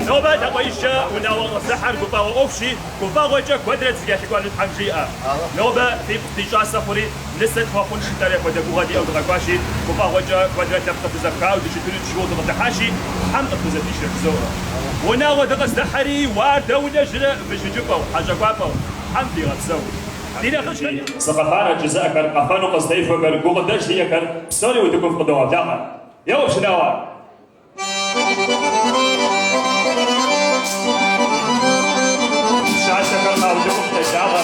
Нобэ лъакъуищкӏэ унагъуэ къыздыхьэр гуфӏэгъуэ ӏуэхущи, гуфӏэгъуэкӏэ куэдрэ дызэкӏэлъыкӏуэну Тхьэм жиӏэ. Нобэ фипхъу ди щӏасэ хъури, нысэ тхуэхъун жытӏэри апхуэдэ гугъэ диӏэу дыкъэкӏуащи, гуфӏэгъуэкӏэ куэдрэ лъэпкъыр дызэпхауэ дыщытыну дыщыгугъыу дыкъыдыхьащи, Тхьэм къытхузэпищэ жызоӏэ. Унагъуэ дыкъыздыхьэри, уардэ унэжьрэ выщыкӏыпӏэу, хьэщӏэкӏуапӏэу Тхьэм дигъэпсэу. Ди нэхъыжьхэм. Сыкъэфарэт жызыӏэхэр, къэфэну къызытехуэхэр, гукъыдэж зиӏэхэр псори утыкум фыкъыдогъэблагъэ. Еуэ, пшынауэ! Пщащэхэр къаутыкум къеблагъэ.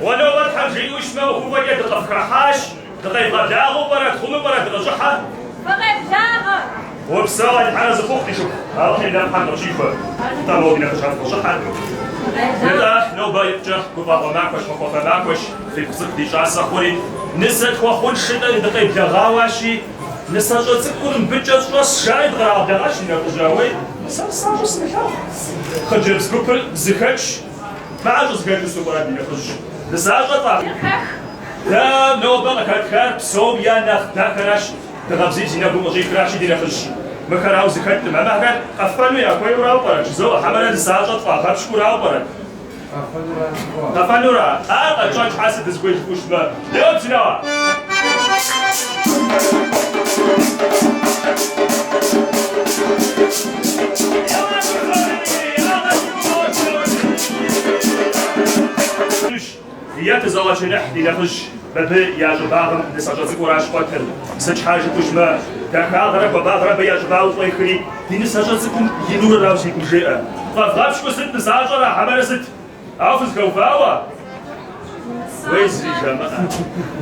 Уэ нобэ Тхьэм жиӏэу щытмэ, ӏуэхуфӏэкӏэ дыкъыфхыхьащ. Дыкъевгъэблагъэу пӏэрэ, тхъуну пӏэрэ дыкъыщӏыхьэ? Фыкъеблагъэ! Упсэу, Алыхьыр арэзы фыхъу, ди шыпхъу. Алыхьым и нэфӏ Тхьэм къыпщихуэ. Нтӏэ, моуэ ди нэхъыжьхэр фыкъыщӏыхьэ. Нтӏэ, нобэ икъукӏэ гуфӏэгъуэ махуэщ, махуэфэ махуэщ, фипхъу цӏыкӏу ди щӏасэ хъури, нысэ тхуэхъун жытӏэри дыкъеблэгъауащи, нысащӏэ цӏыкӏур мыбыкӏэ щӏэс жаӏэри дыкърагъэблэгъащ ди нэхъыжь, ауей, сэ нысащӏэ сымылъагъу. Хъыджэбз гупыр зыхэтщ, мащӏэ зыхэту сыту пӏэрэ ди нэхъыжь? Нысащӏэ тӏэ? Дэ нобэ къыхэтхар псом я нэхъ дахэращ, дыгъэ бзий зи нэгум къыщӏихращи ди нэхъыжь. Мыхэр ауэ зыхэткъым, абыхэр къэфэну яхуейурауэ пӏэрэ, жызоӏэ, хьэмэрэ нысащӏэ тфӏагъэпщкӏурауэ пӏэрэ? Къэфэнура? Ар къэтщӏэн щхьэ сыт дызыхуей жыпӏэу щытмэ, еуэ пшынауэ! Е тызогъэчыныхь ди нэхъыжь, мыбы я щӏыбагъым нысащӏэ цӏыкӏуращ къуэтыр. Сыт щхьа жыпӏэу щытмэ, дахагъэрэ хуабагърэ абы я щӏыбагъым къуехри, ди нысащӏэ цӏыкӏум и нурырауэ си гум жеӏэ. Фӏэвгъэпщкӏуу сыт нысащӏэра, хьэмэрэ сыт? Ауэ фызэхэувауэ? Уей, зыри жамыӏэ.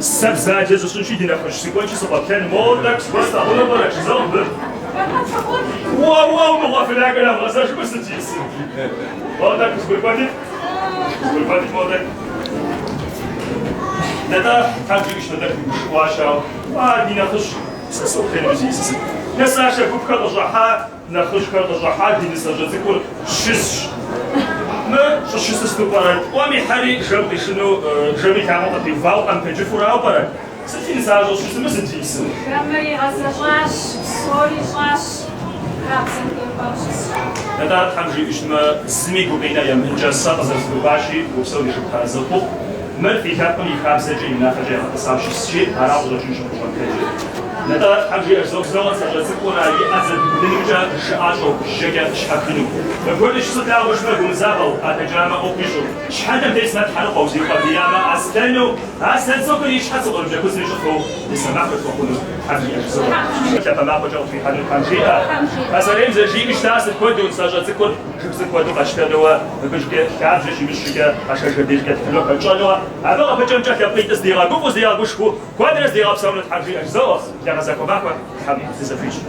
Сэ бзаджэ зысщӏынщи ди нэхъыжь, сыкӏуэнщи сыкъуэплъэн, моуэ тӏэкӏу зыгуэр слъагъуну пӏэрэ, жызоӏэ мыбы. Уэ, уэ, мыгъуэ, фылакӏэ нэвгъэзэжмэ сыт жиӏэсын? Моуэ тӏэкӏу зыгуэр кӏуэдит. Зыгуэр кӏуэдит моуэ тӏэкӏу. Нтӏэ, Тхьэм жиӏэу щытмэ, тӏэкӏу дыгушыӏуащ, ауэ, уа, ди нэхъыжь, сэ соплъэну зиӏысыр сыт? Нысащӏэ гупхэр къыщӏыхьа, Нэхъыжьхэр къыщӏыхьа ди нысащӏэ цӏыкӏур щысщ. Мы щӏыщысыр сыту пӏэрэ? ӏуэм ихьэри жэм къишыну жэм и лъакъуэ къытеувауэ къэмытэджыфурауэ пӏэрэ? Сыт фи нысащӏэр щӏыщысыр, сыт зиӏысыр? Жэмыр игъэзэщӏащ, псори ищӏащ, хабзэм теухуауэ щысщ. Нтӏэ, Тхьэм жиӏэу щытмэ, зыми гукъинэ ямыӏынкӏэ сэ къызэрызгурыӏуащи, упсэу ди шыпхъу арэзы фыхъу. Мыр фи лъэпкъым и хабзэкӏэ, и унафэкӏэ ягъэтӏысауэ щысщи, ара къыщӏэкӏынщ къыщӏэмытэджыр. Нтӏэ, Тхьэм жиӏэ жызоӏэ, нысащӏэ цӏыкӏур а и ӏэ зэрыпиудынумкӏэ жыӏэщӏэу, жьэкӏэ щхьэхыну. Мыпхуэдэу щысу плъагъуу щытмэ, гумызагъэу, къэтэджамэ ӏуэху ищӏу, щхьэнтэм тесмэ тхьэрыкъуэу, зиукъуэдиямэ аслъэну, аслъэн цӏыкӏур и щхьэ цыкъурыбжьэ куцӏым ищӏыфу, нысэ махуэ тхуэхъуну Тхьэм жиӏэ жызоӏэ. Лъапэ махуэкӏэ къытхуихьэну Тхьэм жиӏэ. Пасэрейм зэрыжиӏэу щыта сыт хуэдэу нысащӏэ цӏыкӏур жыг цӏыкӏу хуэдэу къэтщтэнуэ, мыбыжкӏэ лъабжьэ щимыщӏкӏэ, къэшэжхэ дежкӏэ тхьынуэ хэтщӏэнуэ, абы къыпыкӏымкӏэ лъэпкъитӏыр здигъэгуфӏэу, здигъэгушхуэу, куэдрэ здигъэпсэуну Тхьэм жиӏэ жызоӏэ, благъэзахуэ махуэ Тхьэм дызэхуищӏ.